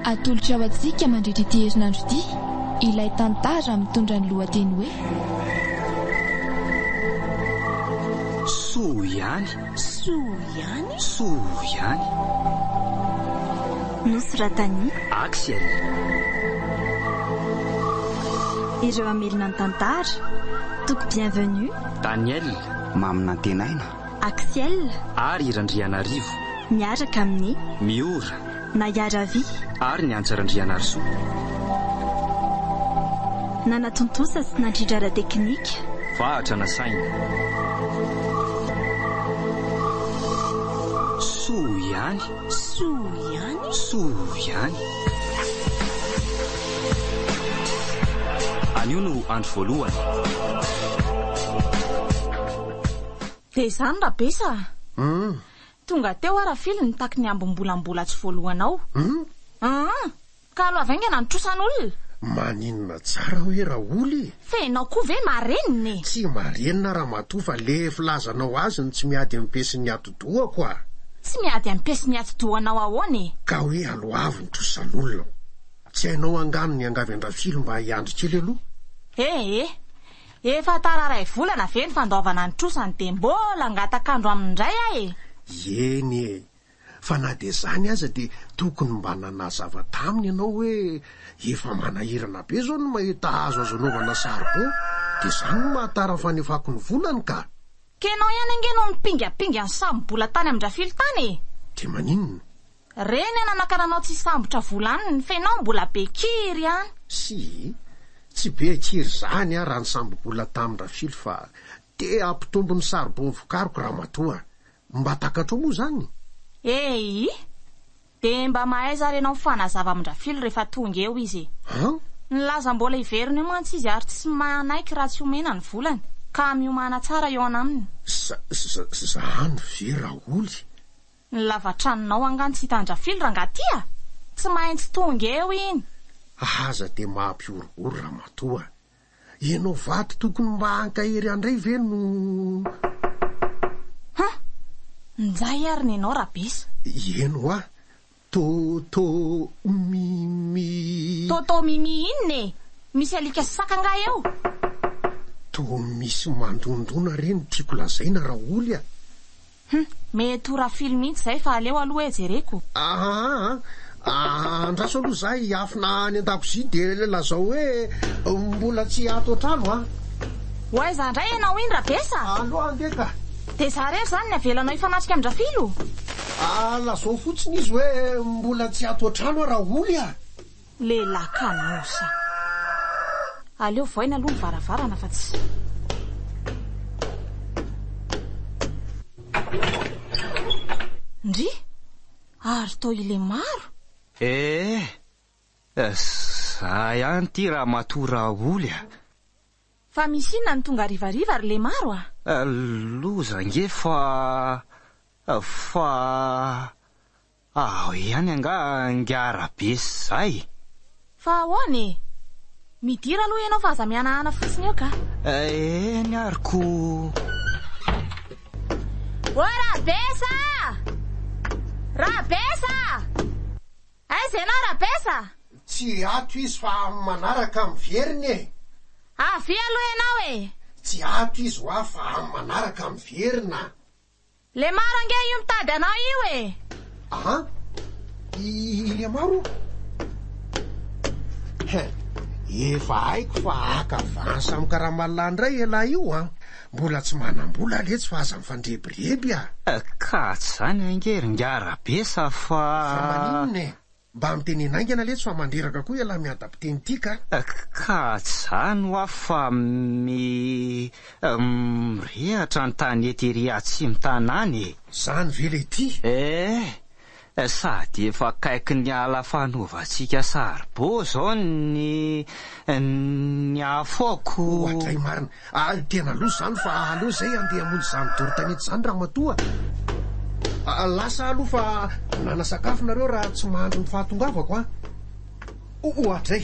Atolotra ho antsika mandritra ity herinandro ity ilay tantara mitondra ny lohateny hoe. Soa ihany. Soa ihany. Soa ihany. Nosoratan'i. Axiel. Ireo hamelona ny tantara. Toky Bienvenue. Daniel. Maminantenaina. Axiel. Ary i Randrianarivo. Miaraka amin'i. Miora. Naiaravi. Ary ny Antsa Randrianarisoa. Nanatontosa sy nandrindra ara-teknika. Vahatra nasaina. Soa ihany. Soa ihany. Soa ihany. Anio no andro voalohany. Dia izany Rabesa a! Tonga teo aho Rafily nitaky ny ambim-bola mbola tsy voalohanao. Hum? Hum! Ka aloavy haingana ny trosan'olona. Maninona tsara hoe Raoly e? Fa ianao koa ve marenina e? Tsy marenina ramatoa fa le filazanao azy no tsy miady am-pesin'ny atidohako a! Tsy miady am-pesin'ny atidohanao ahoana e? Ka hoe aloavy ny trosan'olona. Tsy hainao angaha ny niangavy an-dRafily mba hiandry kely aloha? Eh eh! Efa tara ray volana ve ny fandoavana ny trosany dia mbola angatak'andro aminy indray aho e! Eny e! Fa na dia izany aza dia tokony mba nanazava taminy ianao hoe efa manahirana be izao ny mahita hazo azo anaovana saribon dia izany no mahatara ny fanefako ny volany ka! Ka ianao ihany ange no nipingapinga ny sambo-bola tany amin-dRafily tany e! Dia maninona? Reny a nanakana anao tsy hisambotra vola aminy fa ianao mbola be kiry ihany. Tsia, tsy be kiry izany aho raha nisambo-bola tamin-dRafily fa te hampitombo ny saribon vokariko ramatoa a! Mba takatrao moa izany? Eii! Dia mba mahaiza ary ianao mifanazava amin-dRafily rehefa tonga eo izy e! An? Nilaza mbola hiverina eo mantsy izy ary tsy manaiky raha tsy omena ny volany, ka miomàna tsara eo anaminy. Za, za, zany ve Raholy? Ny lava-tranonao angaha no tsy hitan-dRafily rangaha ty a! Tsy maintsy tonga eo iny. Aza dia mampihorohoro ramatoa a! Ianao vady tokony mba hankahery andray ve no. Hum! Njay ary nenao Rabesa. Eny hoa! Toto Mimi. Toto Mimi inona e? Misy alika sy saka angaha eo? Toa misy mandondona re no tiako lazaina Raholy a! Hum, mety ho Rafily mihitsy izay fa aleo aloha hoe jereko. Aa, andraso aloha za hiafina any an-dakozia dia lazao hoe mbola tsy ato an-trano an! Ho aiza indray ianao iny Rabesa? Aleo andeha ka! Dia za irery izany ny avelanao hifanatrika amin-dRafilo? Aa, lazao fotsiny izy hoe mbola tsy ato an-trano aho Raholy a! Lehilahy kanosa. Aleo vohaina aloha ny varavarana fa tsy. Ndry! Ary toa Ilemaro? Eh! Za ihany ity ramatoa Raholy a! Fa misy inona no tonga harivariva ry Lemaro a? Loza ange fa. Fa. Ao ihany angaha ingahy Rabe sy zay? Fa ahoana e? Midira aloha ianao fa aza mihanahana fotsiny eo ka. Eny ary ko. Ô Rabesa a! Rabesa a! Aiza ianao Rabesa? Tsy ato izy fa amin'ny manaraka miverina e! Avia aloha ianao e! Tsy ato izy hoa fa amin'ny manaraka miverina. Lemaro ange io mitady anao io e! An! I Lemaro? Hein! Efa haiko fa haka avance amin'ny karamalina indray ialahy io an! Mbola tsy manam-bola letsy fa aza mifandrebireby a! Ka tsy izany ange ry ingahy Rabesa fa. Fa maninona e? Mba mitenena haingana letsy fa mandreraka koa ialahy miadam-piteny ity ka. Ka tsy zany hoa fa mi mirehatra ny tanety ery atsimo tanàna e. Zany ve le ty? Eh! Sady efa akaiky ny ala fanovantsika saribô zao ny ny afo ao ko. Oadray marina. Ah, tena loza izany fa aleo izay handeha hamonjy izany doro tanety izany ramatoa a. Lasa aho aloha fa manana sakafo nareo raha tsy mahandry ny fahatongavako an. Oadray,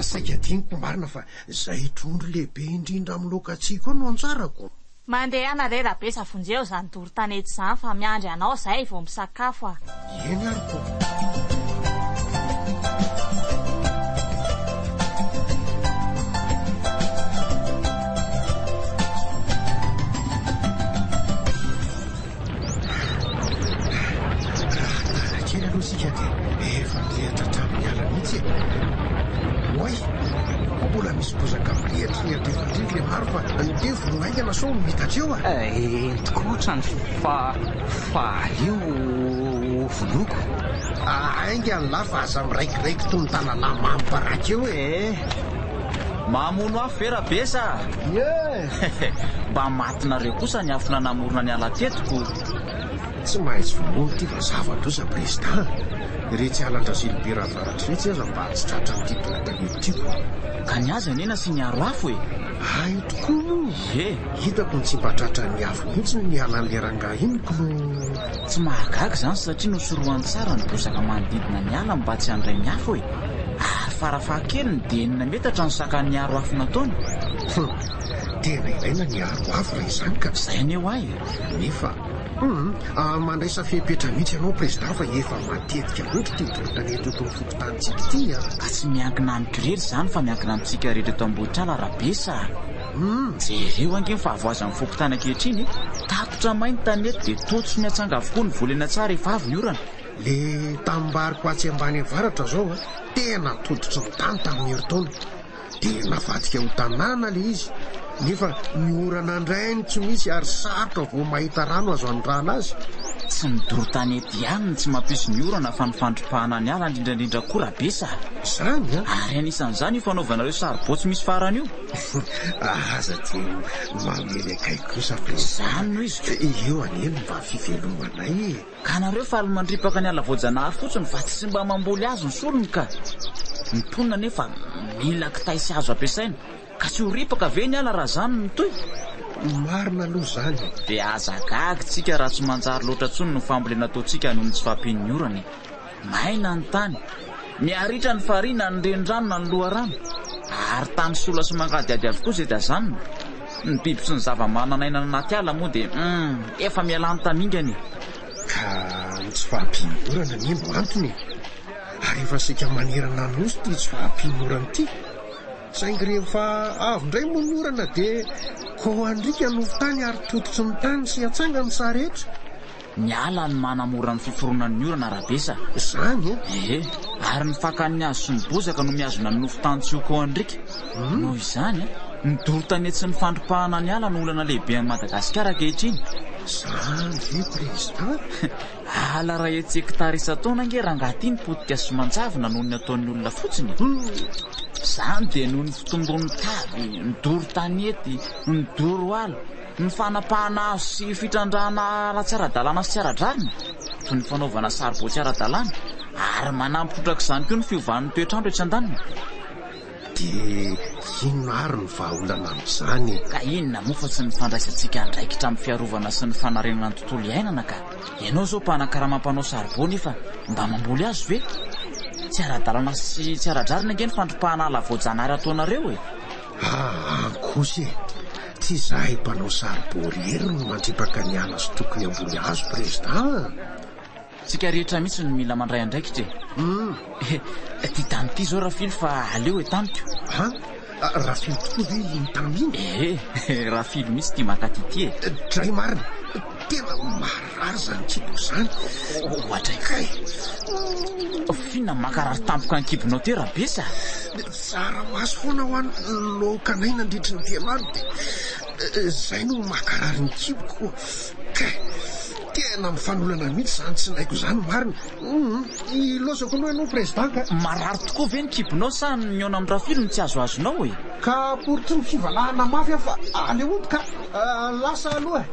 saika adinoko marina fa izay trondro lehibe indrindra amin'ny laokantsika ao no anjarako. Mandehana re Rabesa vonjeo izany doro tanety izany fa miandry anao zahay vao misakafo a. Eny ary ko. isika dia efa nirehatra hatramin'ny ala mihitsy e. Oay! Mbola misy bozaka mirehitra eny andrefana ry Lemaro fa ndeha vono haingana sao miitatra eo a! Eny tokoa otrany fa fa aleo ho vonoiko. Haingana lahy fa aza miraikiraiky toy ny tanalahy mamy paraky eo e! Mamono afo ve Rabesa a? Ie! Mba matinareo kosa ny afo nanamorona ny ala teto ko! Tsy mahazo vonoina ity fa zava-doza Président. Iretsy alan-dRazilibera avaratra iretsy aza mba tsy tratran'ity doro-tanety ity ko. Ka ny azy anie nasiany aro afo e! Hay tokoa moa! Ie! Hitako ny tsy mba tratran'ny afo mihitsy ny alan'ilay rangahy iny ko. Tsy mahagaga izany satria nosorohany tsara ny bozaka manodidina ny ala mba tsy handray ny afo e! Ary farafahakeliny dia enina metatra ny sakan'ny aro afo nataony. Hum! Tena ilaina ny aro afo raha izany ka. Izay anie ho ahy e! Nefa, hum! Mandraisa fepetra mihitsy ianao Prezida fa efa matetika loatra ity doro tanety eto amin'ny fokontanintsika ity a! Ka tsy miankina amiko irery izany fa miankina amintsika rehetra eto Ambohitrala Rabesa a! Hum! Jereo ange ny fahavoazan'ny fokontany ankehitriny e! Tapotra may ny tanety dia toa tsy miatsanga avokoa ny voly eny an-tsaha rehefa avy ny orana. Le tanimbariko atsy ambany avaratra zao a, tena tototry ny tany tamin'ny herintaona. Dia navadika ho tanàna le izy, nefa ny orana indray no tsy misy ary sarotra vao mahita rano azo anondrahana azy. Tsy ny doro tanety ihany no tsy mampisy ny orana fa ny fandripahana ny ala indrindra indrindra koa Rabesa a! Izany an! Ary anisan'izany io fanaovanareo saribao tsy misy farany io. Aza dia mamely akaiky kosa Président. Izany no izy ko. Io anie no mba fivelomanay e! Ka nareo faly mandripaka ny ala voajanahary fotsiny fa tsy mba mamboly hazo ny solony ka! Ny mponina anefa mila kitay sy hazo ampiasaina ka tsy ho ripaka ve ny ala raha zany no mitohy? Marina aloha izany e! Dia aza gaga tsika raha tsy manjary loatra tsony ny fambolena ataontsika noho ny tsy fahampian'ny orana e! Maina ny tany. Miharitra ny farihy na ny renirano na ny loharano. Ary tany sola sy mangadihady avokoa izay tazanina. Ny biby sy ny zava-manan'aina any anaty ala moa dia humm efa mialany tamingana e! Ka ny tsy fahampian'ny orana anie no antony e! Ary efa saika manerana ny Nosy ity tsy fahampian'ny orana ity. Saingy rehefa avy indray moa ny orana dia koandriaka ny nofon-tany ary tototry ny tany sy atsanga ny saha rehetra. Ny ala no manamora ny fiforonan'ny orana Rabesa. Izany an? Ee, ary ny fakan'ny hazo sy ny bozaka no mihazona ny nofon-tany tsy ho koandriaka. Noho izany, ny doro tanety sy ny fandripahana ny ala no olana lehibe an'i Madagasikara ankehitriny. Izany ve Président? Ala iray hetsy hekitara isan-taona ange rangahy ity no potika sy manjavona noho ny ataon'ny olona fotsiny e. Izany dia noho ny fitombon'ny tavy, ny doro tanety, ny doro ala. Ny fanapahana hazo sy fitrandrahana ala tsy ara-dalàna sy tsy ara-drariny, toy ny fanaovana saribao tsy ara-dalàna, ary manampy trotraka izany koa ny fiovan'ny toetr'andro etsy andaniny. Dia inona ary no vahaolana amin'izany e? Ka inona moa fa tsy ny fandraisantsika andraikitra amin'ny fiarovana sy ny fanarenana ny tontolo iainana ka! Ianao izao mpanakarama mpanao saribao nefa mba mamboly hazo ve? Tsy ara-dalàna sy tsy ara-drariny ange ny fandripahana ala voajanahary ataonareo e! Aa kosa e! Tsy izahay mpanao saribao irery no mandripaka ny ala sy tokony hamboly hazo Prezida a! Tsika rehetra mihitsy no mila mandray andraikitra e! Hum! Ity tany ity izao Rafily fa aleo e tamiko. An! Rafily tokoa ve iny tany iny? Ehe! Rafily mihitsy ity mankaty ity e! Dray marina! Tena marary izany kiboko izany. Ohatray. Kay! F'inona no mankarary tampoka ny kibonao teo Rabesa a? Tsaramaso foana ho an'ny laokanay nandritry ny telo andro dia izay no mankarary ny kiboko. Kay! Tena mifanolana mihitsy izany tsinaiko izany marina. Hum! Ilaozako aloha ianao Président ka. Marary tokoa ve ny kibonao sa ny mihaona amin'i Rafilo no tsy azoazonao e? Ka poritry ny fivalahana mafy aho fa aleo hody ka. Lasa aloha e.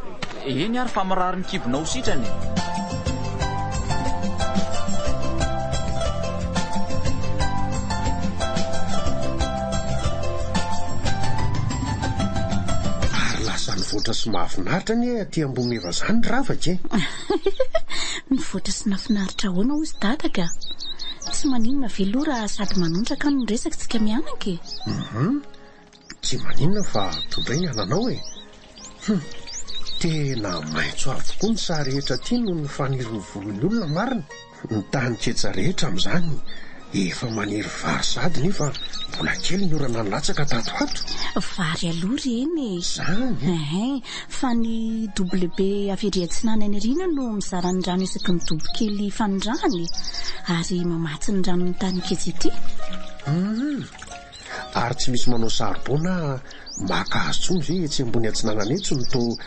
Eny ary fa mirary ny kibonao ho sitrana e. Ary lasa nivoatra sy mahafinaritra anie aty Ambohimeva zany ry Ravaka e. Nivoatra sy nafinaritra ahoana hozy dada ka? Tsy maninona ve loha raha sady manondraka no miresaka tsika mianaka e? Hum, tsy maninona fa tondray ny ananao e! Hum, tena maitso avokoa ny saha rehetra aty noho ny fanirin'ny volon'ny olona marina. Ny tany ketsa rehetra amin'izany. Efa maniry vary sahady nefa mbola kely ny orana nilatsaka tato ato. Vary aloha ireny e. Zany? Ehe, fa ny WB avy ery atsinanana ery no mizara ny rano isaky ny dobo kely fanondrahana e. Ary mamatsy ny ranon'ny tany ketsa ity. Hum. Ary tsy misy manao saribao na maka hazo intsony ve etsy ambony atsinanana etsy no toa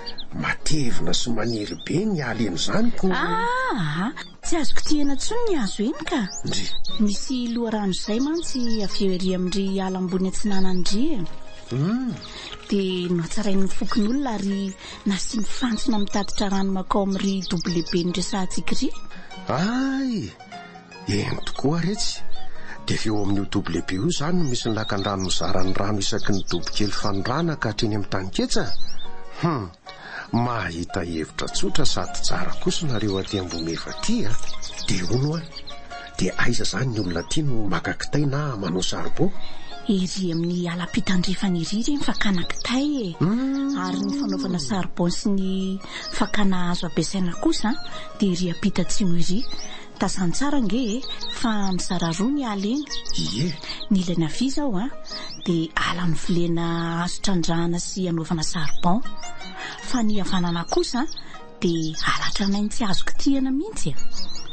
matevina sy maniry be ny ala eny izany ko. Aa! Tsy azo kitihina intsony ny hazo eny ka! Ndry. Misy loharano izay mantsy avy eo ery amin-dry ala ambony atsinanana ndry e. Hum. Dia nohatsarain'ny fokonolona ary nasiany fantsona mitatitra rano mankao amin'ry dobo lehibe noresahantsika iry. Hay! Eny tokoa retsy! Dia avy eo amin'io dobo lehibe io izany no misy ny lakandrano mizara ny rano isaky ny dobo kely fanondrana ka hatreny amin'ny taninketsa? Hum! Mahita hevitra tsotra sady tsara kosa nareo aty Ambohimeva aty a! Dia hono hoa, dia aiza zany ny olona aty no maka kitay na manao saribao? Ery amin'ny ala ampitandrefana ery re ny fakana kitay e! Ary ny fanaovana saribao sy ny fakana hazo ampiasaina kosa dia ery ampita atsimo ery. Tazano tsara ange e, fa mizara roa ny ala eny. Ie. Ny ilany havia izao an, dia ala novolena azo trandrahana sy anaovana charbon. Fa ny havanana kosa dia ala tranainy tsy azo kitihana mihitsy e.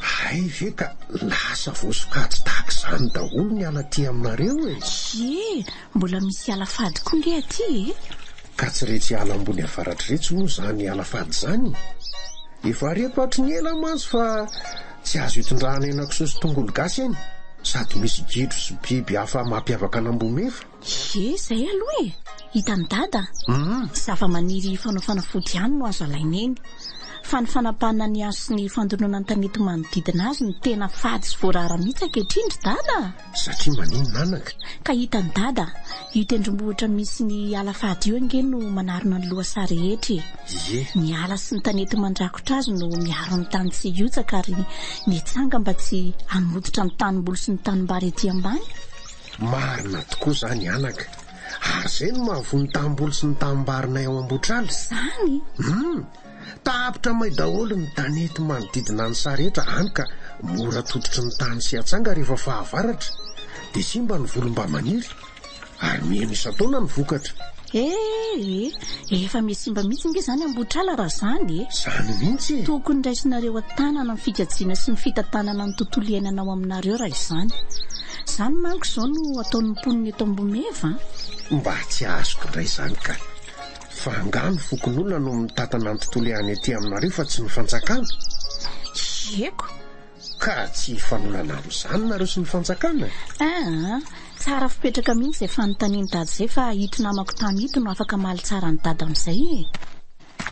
Hay ve ka lasa voasokajy tahaka izany daholo ny ala aty aminareo e? Ie, mbola misy ala fady koa nge aty e. Ka tsy retsy ala ambony avaratra iretsy moa izany ala fady izany? Efa reko hatry ny ela mantsy fa tsy azo itondrahana henakisoa sy tongolo gasy eny, sady misy gidro sy biby hafa mampiavaka an'Ambohimefa. Ie, izay aloha e! Hitan'i Dada? Zava-maniry fanao fanafody ihany no azo alaina eny. Fa ny fanapahana ny hazo sy ny fandoroana ny tanety manodidina azy no tena fady sy voarara mihitsy ankehitriny ry Dada a! Satria maninona anaka? Ka hitan'i Dada, io tendrombohitra misy ny ala fady io ange no manarona ny lohasaha rehetra e! Ie. Ny ala sy ny tanety mandrakotra azy no miaro ny tany tsy hihotsaka ary ny tsanga mba tsy hanototra ny tanimboly sy ny tanimbary ety ambany. Marina tokoa izany anaka. Ary izay no mahavoa ny tanimboly sy ny tanimbarinay ao Ambohitrala. Izany? Hum! Tapitra may daholo ny tanety manodidina ny saha rehetra hany ka mora tototry ny tany sy atsanga rehefa fahavaratra, dia simba ny voly mba maniry, ary mihena isan-taona ny vokatra. Eh eh, efa miha-simba mihitsy nge izany Ambohitrala raha izany e! Izany mihitsy e! Tokony raisinareo an-tanana ny fikajiana sy ny fitantanana ny tontolo iainana ao aminareo raha izany. Izany manko izao no ataon'ny mponina eto Ambohimeva an! Mba tsy azoko indray izany ka! Fa angaha ny fokonolona no mitantana ny tontolo ihany aty aminareo fa tsy ny fanjakana? Eko. Ka tsy hifanolana amin'izany nareo sy ny fanjakana? Aa, tsara fipetraka mihitsy izay fanontanian'i Dada izay fa ito namako tamy ito no afaka hamaly tsara an'i Dada amin'izay e.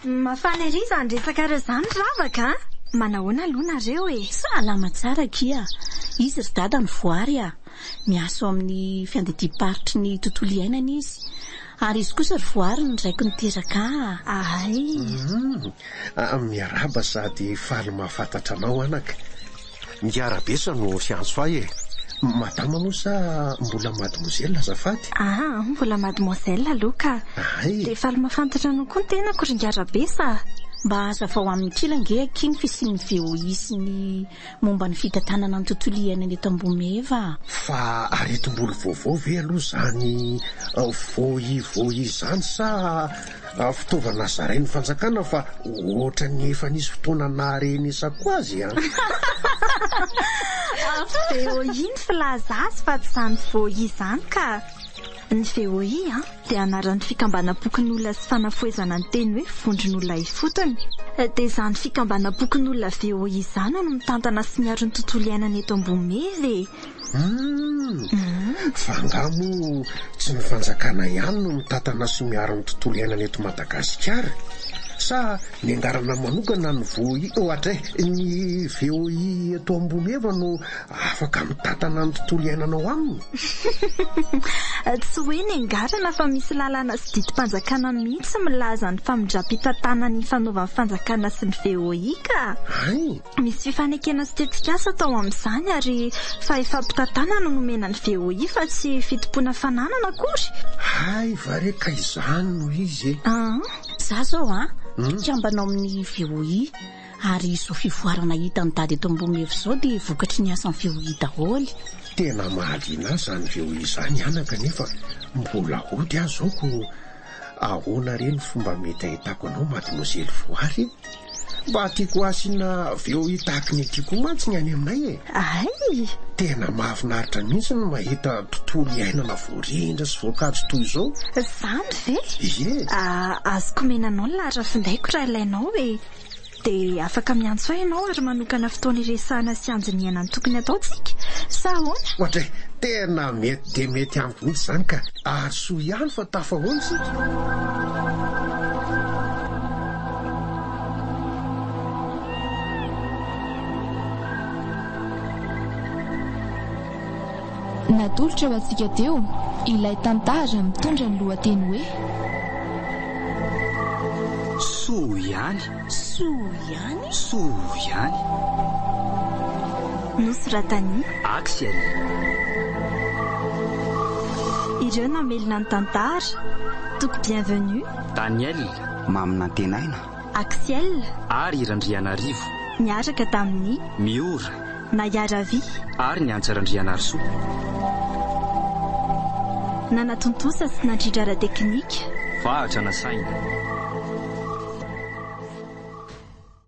Mafana ery izany resakareo izany ry Ravaka a! Manahoana aloha nareo e? Salama tsara akia! Izy ry Dada no voary a! Miasa ao amin'ny fiandidiam-paritry ny tontolo iainana izy. Ary izy kosa ry voary ny raiko niteraka ahy. Humm, miarahaba sady faly mahafantatra anao anaka. Miarabesa no fiantso ahy e. Madama moa sa mbola mademoiselle azafady? Aa, mbola mademoiselle aloha ka. Hay. Dia faly mahafantatra anao koa ny tenako ry Ngiarabesa a. Mba hazavao aminy kely ange akia ny fisian'ny VOI sy ny Momba ny fitantanana ny tontolo iainana eto Ambohimeva. Fa aretim-bolo vaovao ve aloha izany voi voi izany sa fitaovana zarain'ny fanjakana fa ohatran'ny efa nisy fotoana naharenesako azy an! VOI ny filaza azy fa tsy izany voi izany ka! Ny VOI an! dia anaran'ny fikambanam-pokonolona sy fanafohezana ny teny hoe vondron'olona ifotony. Dia izany fikambanam-pokonolona VOI izany no mitantana sy miaro ny tontolo iainana eto Ambohimeva e! Humm! Fa angaha moa tsy ny fanjakana ihany no mitantana sy miaro ny tontolo iainana eto Madagasikara? Sa niangarana manokana ny voi, ohatray, ny VOI eto Ambohimeva no Afaka mitantana ny tontolo iainana ao aminy? Tsy hoe niangarana fa misy lalàna sy didim-panjakana mihitsy milaza ny famindram-pitantanana ny fanaovan'ny fanjakana sy ny VOI ka! Hay! Misy fifanekena sy tetikasa atao amin'izany ary fahefam-pitantanana no nomena ny VOI fa tsy fitompoana fananana akory! Hay va re ka izany no izy e! An! Za zao an, mpikambana ao amin'ny VOI. Ary izao fivoarana hitan'i Dada eto Ambohimeva izao dia vokatry ny asan'ny VOI daholo. Tena mahaliana ahy izany VOI izany anaka nefa mbola hody aho izao ko ahoana re ny fomba mety ahitako anao mademoiselle Voary e? Mba tiako hasiana VOI tahaky ny aty koa mantsy ny any aminay e! Hay! Tena mahafinaritra mihitsy ny mahita tontolo iainana voarindra sy voakajy toy izao. Izany ve? Ie! Azoko omena anao ny laharan'ny findaiko raha ilainao e! Dia afaka miantso ahy ianao ary manokana fotoana hiresahana sy handinihana ny tokony hataontsika, sa ahoana? Ohatray, tena mety dia mety amiko mihitsy izany ka! Ary soa ihany fa tafahoana isika. Natolotra ho antsika teo ilay tantara mitondra ny lohateny hoe. Soa ihany. Soa ihany. Soa ihany. Nosoratan'i. Axiel. Ireo namelona ny tantara, Toky Bienvenu. Daniel. Maminantenaina. Axiel. Ary i Randrianarivo. Niaraka tamin'i. Miora. Naiaravi. Ary ny Antsa Randrianarisoa. Nanatontosa sy nandrindra ara-teknika. Vahatra nasaina.